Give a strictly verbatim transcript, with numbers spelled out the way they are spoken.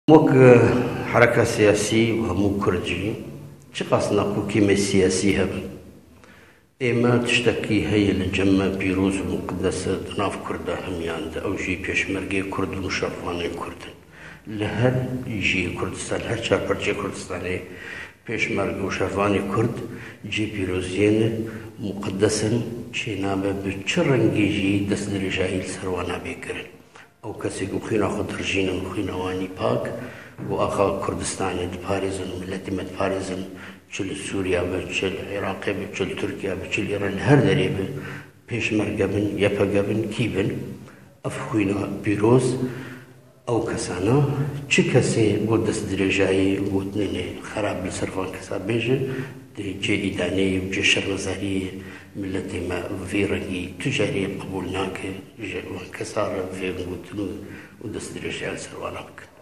Wek hereka siyasî û hemû Kurd jî, çiqas nakokîmê siyasî hebin, ê me tiştekî heye li cem me pîroz û muqedes e di nav Kurda hemiyan de. Ew jî pêşmergê Kurd û şervanên Kurd in. Li her cihê Kurdistan, her çar parçeyê Kurdistanê pêşmerge û şervanê Kurd cihê pîroziyê ne, muqedes in, çênabe bi çi rengî jî destdirêjayî li ser wan nabe kirin. Ew kesê ku xwîna xwe dirijînin, xwîna wan î pak, ku axa Kurdistanê diparêzin, miletê me diparêzin, çi li Sûriya be, çi li Iraqê be, çi li Tirkiya be, çi li Îran, li her derê be, pêşmerge bin, Y P G bin, kî bin, ev xwîna pîroz, ew kesana, çi kesê bo destdirêjayî gotinê xerab li ser van kesa bêje, dê cê îdaneyê û cê şermezariyê miletê me vê rengî tu carê qebûl nake, ji van kesa re vê gotin û, û destdirêjayî li ser wana bikin.